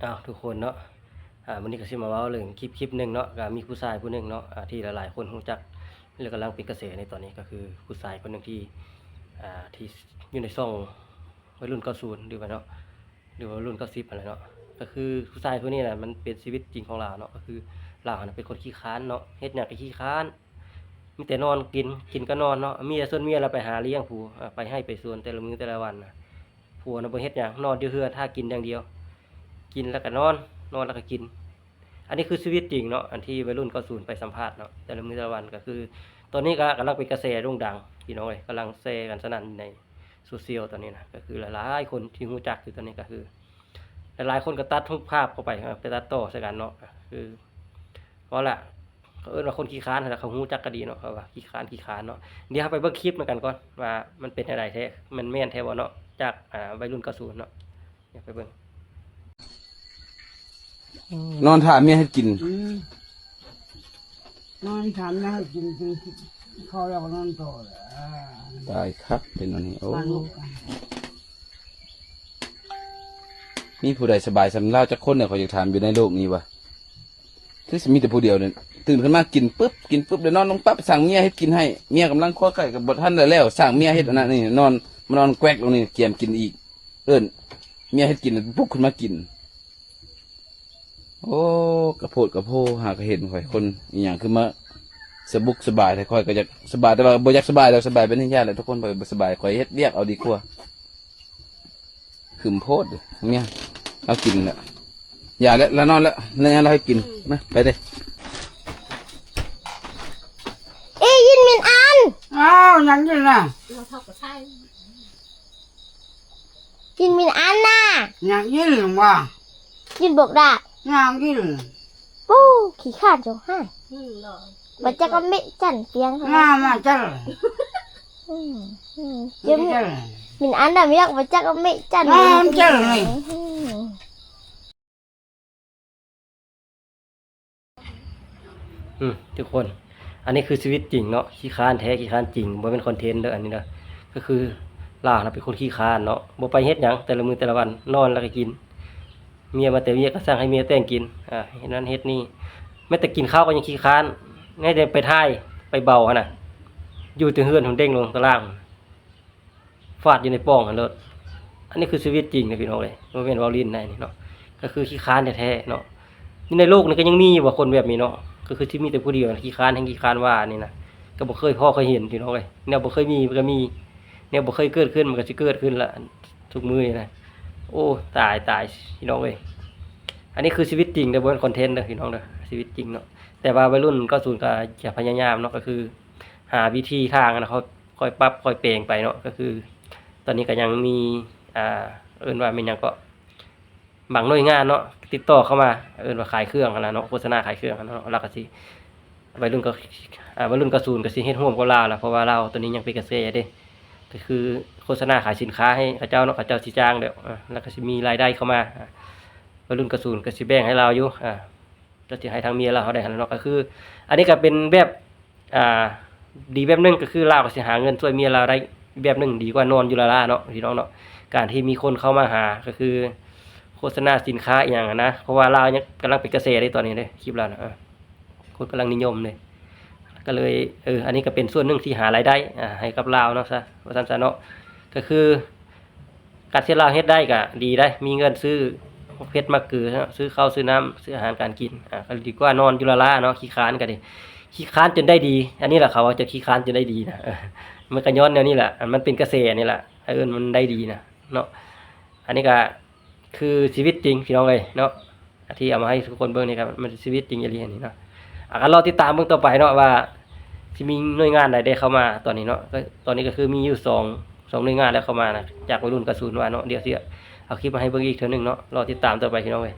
ອ້າວ ທຸກຄົນເນາະ ອາ ມື້ນີ້ກໍຊິມາເວົ້າເລື່ອງຄລິບ ຄລິບໜຶ່ງເນາະ ກໍມີຜູ້ຊາຍຜູ້ໜຶ່ງເນາະ ອາ ທີ່ຫຼາຍໆຄົນຮູ້ຈັກ ແລະ ກຳລັງເປັນກະແສໃນຕອນນີ້ ກໍຄືຜູ້ຊາຍຄົນໜຶ່ງທີ່ ອາ ທີ່ຢູ່ໃນຊ່ອງໄວລຸ້ນເກົ້າສິບ ຫຼືວ່າເນາະ ຫຼືວ່າໄວລຸ້ນເກົ້າສິບຫັ້ນແຫຼະເນາະ ກໍຄືຜູ້ຊາຍຜູ້ນີ້ນະ ມັນເປັນຊີວິດຈິງຂອງລາວເນາະ ກໍຄືລາວຫັ້ນນະເປັນຄົນຂີ້ຄ້ານເນາະ ເຮັດຫຍັງກໍຂີ້ຄ້ານ ມີແຕ່ນອນກິນ ກິນກໍນອນເນາະ ເມຍ ສ່ວນເມຍລະໄປຫາລ້ຽງຜູ້ ອາ ໄປໄຮ່ໄປສວນແຕ່ລະມື້ແຕ່ລະວັນນະ ຜົວນະບໍ່ເຮັດຫຍັງ ນອນຢູ່ເຮືອນຖ້າກິນຢ່າງດຽວ ກິນແລ້ວກໍນອນ ນອນແລ້ວກໍກິນ. ອັນນີ້ຄືຊີວິດຈິງເນາະ ອັນທີ່ໄວລຸ້ນເກົ້າສິບໄປສຳພາດເນາະ ແຕ່ລະມື້ແຕ່ລະວັນ ກໍຄືຕອນນີ້ກໍກຳລັງເປັນກະແສໂດ່ງດັງ ພີ່ນ້ອງເອີຍ ກຳລັງແຊກັນສະໜັ່ນຢູ່ໃນໂຊຊຽວຕອນນີ້ນະ ກໍຄືຫຼາຍໆຄົນທີ່ຮູ້ຈັກຢູ່ຕອນນີ້ ກໍຄືຫຼາຍໆຄົນກໍຕັດຮູບພາບເຂົ້າໄປ ໄປຕັດຕໍ່ໃສ່ກັນເນາະ ກໍຄື ເວົ້າລະ ເຂົາເອີ້ນວ່າຄົນຂີ້ຄ້ານຫັ້ນລະ ເຂົາຮູ້ຈັກກັນດີເນາະ ເຂົາວ່າຂີ້ຄ້ານ ຂີ້ຄ້ານເນາະ ດຽວເຮົາໄປເບິ່ງຄລິບນຳກັນກ່ອນວ່າມັນເປັນແນວໃດແທ້ ມັນແມ່ນແທ້ບໍ່ເນາະ ຈາກ ອາ ໄວລຸ້ນເກົ້າສິບເນາະ ດຽວໄປເບິ່ງ. ນອນຖ້າເມຍເຮັດກິນ ອືມ ນອນຖ້າເມຍເຮັດກິນ ກິນເຂົ້າແລ້ວກໍນອນຕໍ່ແຫຼະ ຕາຍຄັກເປັນອັນນີ້ ໂອ້ ມີຜູ້ໃດສະບາຍສ່ຳລາວຈັກຄົນແດ່ ຂ້ອຍຢາກຖາມ ຢູ່ໃນໂລກນີ້ວະ ຄືຊິມີແຕ່ຜູ້ດຽວນີ້ ຕື່ນຂຶ້ນມາກິນປຶບ ກິນປຶບ ແລ້ວນອນລົງປັບ ສ້າງເມຍເຮັດກິນໃຫ້ ເມຍກຳລັງຄົວໄກ່ກໍບໍ່ທັນໄດ້ແລ້ວ ສ້າງເມຍເຮັດອັນນັ້ນນີ້ ນອນ ມານອນແກວັກລົງນີ້ ກຽມກິນອີກ ເອີ້ນເມຍເຮັດກິນ ປຸກຂຶ້ນມາກິນ ໂອ້ ກະໂພດກະໂພ ຫາກະເຫັນຂ້ອຍ ຄົນອີ່ຫຍັງຄືມາສະບຸກສະບາຍແທ້ ຂ້ອຍກໍຢາກສະບາຍ ແຕ່ວ່າບໍ່ຢາກສະບາຍດອກ ສະບາຍເປັນຫຍັງແຫຼະ ທຸກຄົນ ຂ້ອຍບໍ່ສະບາຍ ຂ້ອຍເຮັດວຽກເອົາດີກວ່າ. ຂຶມໂພດເມຍ ລາວກິນແລ້ວ ຢ່າແລ້ວ ລາວນອນແລ້ວ ແນວລາວໃຫ້ກິນ ມາ ໄປເດ້ ອີ ຍິນມິນອັນ ອ້າວ ຍັງກິນລະ ຍິນມິນອັນນະ ຍັງກິນຫຍັງວະ ກິນບົກດາ ຍັງກິນ ໂອ້ ຂີ້ຄ້ານຈົງຫາຍ ອືມ ບໍ່ຈັກວ່າເມະຈັນປຽງ ມາ ມາຈັນ ອືມ ອືມ ເຈົ້າ ເມະຈັນ ມິນອັນນະ ບໍ່ຢາກ ບໍ່ຈັກວ່າເມະຈັນ ມາຈັນ ອືມ ອືມ ທຸກຄົນ ອັນນີ້ຄືຊີວິດຈິງເນາະ ຂີ້ຄ້ານແທ້ ຂີ້ຄ້ານຈິງ ບໍ່ແມ່ນຄອນເທັນເດີ ອັນນີ້ເດີ ກໍຄືລາວນະເປັນຄົນຂີ້ຄ້ານເນາະ ບໍ່ໄປເຮັດຫຍັງ ແຕ່ລະມື້ແຕ່ລະວັນ ນອນແລ້ວກໍກິນ ເມຍມາແຕ່ວຽກກໍສັ່ງໃຫ້ເມຍແຕ່ງກິນ ອາ ເຮັດນັ້ນເຮັດນີ້ ແມ້ແຕ່ກິນເຂົ້າກໍຍັງຂີ້ຄ້ານ ແມ້ແຕ່ໄປຖ່າຍໄປເບົາຫັ້ນນະ ຢູ່ແຕ່ເຮືອນພຸ້ນ ເດ້ງລົງຕາລ່າງ ຟາດຢູ່ໃນປ່ອງຫັ້ນໂລດ ອັນນີ້ຄືຊີວິດຈິງເດ້ພີ່ນ້ອງເອີຍ ບໍ່ແມ່ນເວົ້າຫຼິ້ນໃດນີ້ເນາະ ກໍຄືຂີ້ຄ້ານແທ້ໆເນາະ ຢູ່ໃນໂລກນີ້ກໍຍັງມີຢູ່ບໍ່ຄົນແບບນີ້ເນາະ ກໍຄືຊິມີແຕ່ຜູ້ດຽວຂີ້ຄ້ານແຮ່ງຂີ້ຄ້ານວ່ານີ້ນະ ກໍບໍ່ເຄີຍພໍ້ເຄີຍເຫັນພີ່ນ້ອງເອີຍ ແນວບໍ່ເຄີຍມີມັນກໍມີ ແນວບໍ່ເຄີຍເກີດຂຶ້ນມັນກໍຊິເກີດຂຶ້ນລະ ທຸກມື້ນີ້ນະ ໂອ້ ຕາຍ ຕາຍ ພີ່ນ້ອງເອີຍ ອັນນີ້ຄືຊີວິດຈິງເດີ ບໍ່ແມ່ນຄອນເທັນເດີພີ່ນ້ອງເດີ ຊີວິດຈິງເນາະ ແຕ່ວ່າໄວລຸ້ນເກົ້າສິບກໍຈະພະຍາຍາມເນາະ ກໍຄືຫາວິທີທາງຫັ້ນນະ ຄ່ອຍປັບຄ່ອຍແປງໄປເນາະ ກໍຄືຕອນນີ້ກໍຍັງມີ ອ່າ ເອີ້ນວ່າແມ່ນຫຍັງເກາະ ບາງໜ່ວຍງານເນາະ ຕິດຕໍ່ເຂົ້າມາ ເອີ້ນວ່າຂາຍເຄື່ອງຫັ້ນນະເນາະ ໂຄສະນາຂາຍເຄື່ອງຫັ້ນເນາະ ແລ້ວກໍຊິ ໄວລຸ້ນກໍ ອ່າ ໄວລຸ້ນເກົ້າສິບກໍຊິເຮັດຮ່ວມກັບລາວລະ ເພາະວ່າລາວຕອນນີ້ຍັງເປັນກະແສເດ້ ກໍຄືໂຄສະນາຂາຍສິນຄ້າໃຫ້ເຂົາເຈົ້າເນາະ ເຂົາເຈົ້າຊິຈ້າງແລ້ວ ແລ້ວກໍຊິມີລາຍໄດ້ເຂົ້າມາ ໄວລຸ້ນເກົ້າສິບກໍຊິແບ່ງໃຫ້ລາວຢູ່ ອ່າ ກໍຊິໃຫ້ທາງເມຍລາວເຮົາໄດ້ຫັ້ນເນາະ ກໍຄື ອັນນີ້ກໍເປັນແບບ ອ່າ ດີແບບໜຶ່ງ ກໍຄືລາວກໍຊິຫາເງິນຊ່ວຍເມຍລາວໄດ້ແບບໜຶ່ງ ດີກວ່ານອນຢູ່ລ້າໆເນາະ ພີ່ນ້ອງເນາະ ການທີ່ມີຄົນເຂົ້າມາຫາ ກໍຄືໂຄສະນາສິນຄ້າອີ່ຫຍັງຫັ້ນນະ ເພາະວ່າລາວຍັງກຳລັງເປັນກະແສເດ້ຕອນນີ້ເດ້ ຄລິບລາວນະ ເອີ ຄົນກຳລັງນິຍົມເດ້ ກໍເລີຍ ເອີ ອັນນີ້ກໍເປັນສ່ວນໜຶ່ງທີ່ຫາລາຍໄດ້ ອ່າ ໃຫ້ກັບລາວເນາະ ຊະ ວ່າຊັ້ນຊະເນາະ ກໍຄື ການທີ່ລາວເຮັດໄດ້ກໍດີໄດ໋ ມີເງິນຊື້ໝາກເຜັດໝາກເກືອ ຊື້ເຂົ້າຊື້ນ້ຳ ຊື້ອາຫານການກິນ ອ່າ ກໍດີກວ່ານອນຢູ່ລ້າໆເນາະ ຂີ້ຄ້ານກໍດີ ຂີ້ຄ້ານຈົນໄດ້ດີ ອັນນີ້ລະເຂົາວ່າຈະຂີ້ຄ້ານຈົນໄດ້ດີນະ ເອີ ມັນກໍຍ້ອນແນວນີ້ລະ ອັນມັນເປັນກະແສນີ້ລະ ເອີ້ນມັນໄດ້ດີນະເນາະ ອັນນີ້ກໍຄືຊີວິດຈິງພີ່ນ້ອງເອີຍເນາະ ທີ່ເອົາມາໃຫ້ທຸກຄົນເບິ່ງນີ້ກໍມັນຊີວິດຈິງອີ່ຫຼີນີ້ເນາະ ອ່າ ກໍລໍຕິດຕາມເບິ່ງຕໍ່ໄປເນາະວ່າ ຊິມີໜ່ວຍງານໃດໄດ້ເຂົ້າມາຕອນນີ້ເນາະ ກໍຕອນນີ້ກໍຄືມີຢູ່ສອງ ສອງໜ່ວຍງານແລ້ວເຂົ້າມານະ ຈາກໄວລຸ້ນກະສູນວ່າເນາະ ດຽວຊິເອົາຄລິບມາໃຫ້ເບິ່ງອີກເທື່ອໜຶ່ງເນາະ ລໍຕິດຕາມຕໍ່ໄປພີ່ນ້ອງເອີຍ.